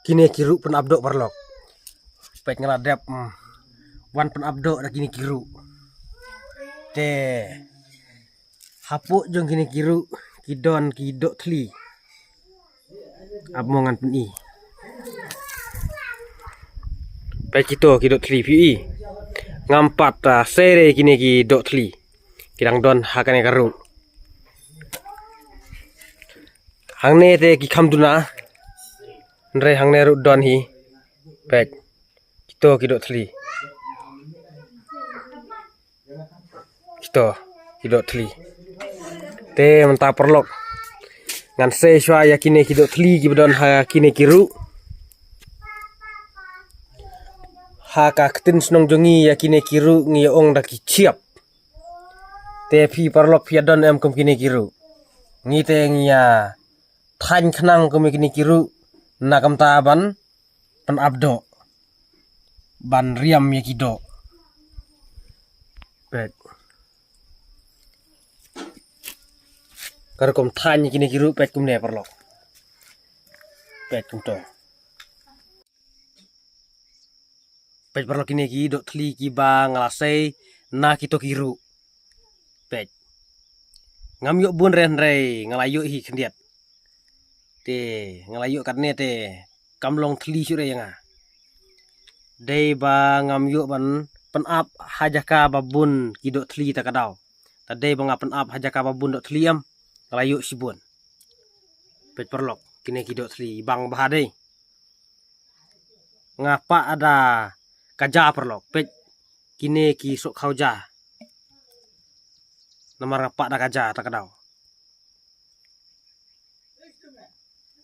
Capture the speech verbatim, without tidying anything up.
kine ki ruh pynap doh paralok. Peit nga la dep, mm, wan pynap doh da kine ki ruh. Te hapoh jong kine ki ruh ki don ki doh thli. Ap mo ngan pyni. Peit kito ki doh thli phi i. Ngam pat, ah, sei re kine ki doh thli. Ki dang don ha kane ka ruh. Hangne te ki kham duna. Hynrei hangne ruh don hi. Peit. Kito ki doh thli. Kito ki doh thli. Te mynta paralok, ngan sei shuwa ïa kine ki doh thli kiba don ha kine ki ruh. Ha ka ktien shnong jong ngi ïa kine ki ruh ngi ong da ki chiap. Te phi paralok phi ïa don em kum kine ki ruh? Ngi te ngi ïa thaiñ khnang kum ïa kine ki ruh na kumta ban pynap doh, ban riam ïa ki doh. Peit. Ka rukom thaiñ ïa kine ki ruh peit kumne paralok. Peit kumto. Peit paralok kine ki doh thli kiba nga la sei na kito ki ruh. Peit. Ngam ïoh bun re hynrei nga la ïoh hi khyndiat. Te nga la ïoh katne te kam long thli shuh re ïa nga. Dei ba ngam ïoh ban pynap ha jaka ba bun ki doh thli ta ka daw. Ta dei ba nga pynap ha jaka ba bun doh thli em, nga la ïoh shibun. Peit paralok kine ki doh thli bang bha dei. Nga pah da ka ja paralok, peit kine ki soh khaw ja. Namar nga pah da ka ja ta ka daw.